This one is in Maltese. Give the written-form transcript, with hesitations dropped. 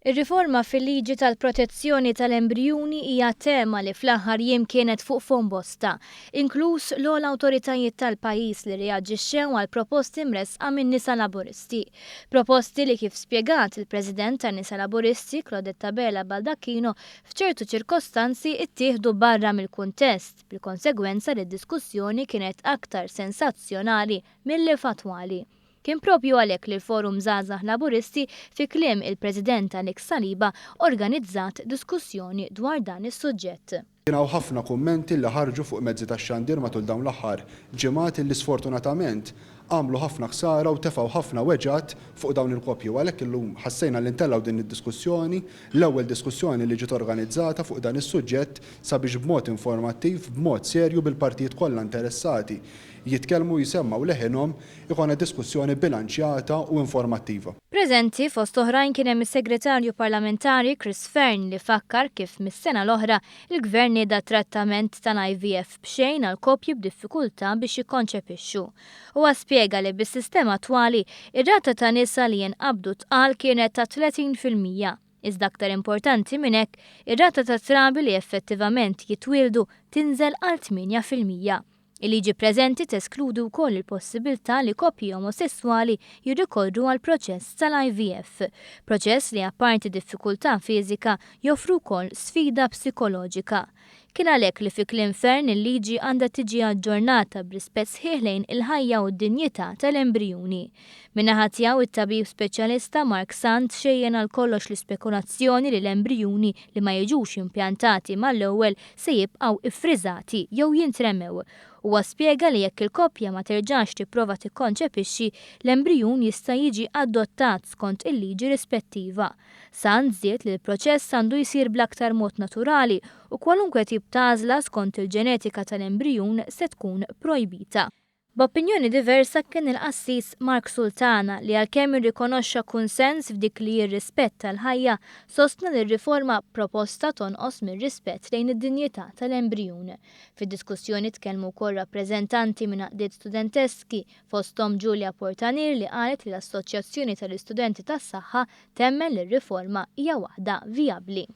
Ir-riforma fil-liġi tal-protezzjoni tal-embrijuni hija tema li fl-aħħar jiem kienet fuq fomm bosta, inkluż l-ogħla awtoritajiet tal-pajjiż li rreaġixxew għal proposti mressqa min-Nisa Laburisti. Proposti li kif spjegat il-President tan-Nisa Laburisti, Claudette Abela Baldacchino, f'ċertu ċirkostanzi ttieħdu barra mill-kuntest, bil-konsegwenza li d-diskussjoni kienet aktar sensazzjonali milli fattwali. Kien proprju għalhekk li l-Forum Żgħażagħ Laburisti, fi kliem il-President Alex Saliba, organizzat diskussjoni dwar dan is-suġġett. Kien hawn ħafna kummenti li ħarġu fuq mezzi tax-xandir matul dawn l-aħħar ġimgħat illi sfortunatament għamlu ħafna ħsara u tefgħu ħafna weġgħat fuq dawn il-koppji u għalhekk illum ħassejna li ntellgħu din id-diskussjoni, l-ewwel diskussjoni li ġiet organizzata fuq dan is-suġġett sabiex b'mod informattiv, b'mod serju bil-partijiet kollha interessati jitkellmu u jsemmgħu leħinhom, ikollna diskussjoni bilanċjata u informattiva. Preżenti, fost oħrajn kien hemm is-Segretarju Parlamentari Chris Fearne li fakkar kif mis-sena l-oħra il-Gvern nieda trattament tal-IVF b'xejn għal koppji b'diffikultà biex jikkonċepixxu. Huwa spjega li bis-sistema attwali, ir-rata ta' nisa li jinqabdu tqal kienet ta' 30%. Iżda aktar importanti minn hekk, ir-rata ta' trabi li effettivament jitwieldu tinżel għal 8%. Il-liġi preżenti teskludi wkoll il-possibilità li koppji omosesswali jirrikorru għal proċess tal-IVF. Proċess li apparti diffikultà fiżika joffru wkoll sfida psikoloġika. Kien għalhekk li fi kliem Fearne il-liġi għandha tiġi aġġornata b'rispett sħiħ lejn il-ħajja u d-dinjità tal-embrijuni. Min-naħa tiegħu it-tabib speċjalista Mark Sant xejjen għal kollox l-ispekulazzjoni li l-embrijuni li ma jiġux impjantati mal-ewwel se jibqgħu iffriżati jew jintremew. Huwa spjega li jekk il-koppja ma terġax tipprova tikkonċepixxi, l-embrijun jista' jiġi adottat skont il-liġi rispettiva. Sant żied li l-proċess għandu jsir bl-aktar mod naturali u kwalunkwe tip ta' għażla skont il-ġenetika tal-embrijun se tkun projbita. B'opinjoni diversa kien il-qassis Mark Sultana li għalkemm irrikonoxxa kunsens f'dik li hi r-rispett tal-ħajja, sostna li r-riforma proposta tonqos mir-rispett lejn id-dinjità tal-embrijun. Fid-diskussjoni tkellmu wkoll rappreżentanti minn għaqdiet studenteski, fosthom Julia Portanier li qalet li l-Assoċjazzjoni tal-Istudenti tas-Saħħa temmen li r-riforma hija waħda vijabbli.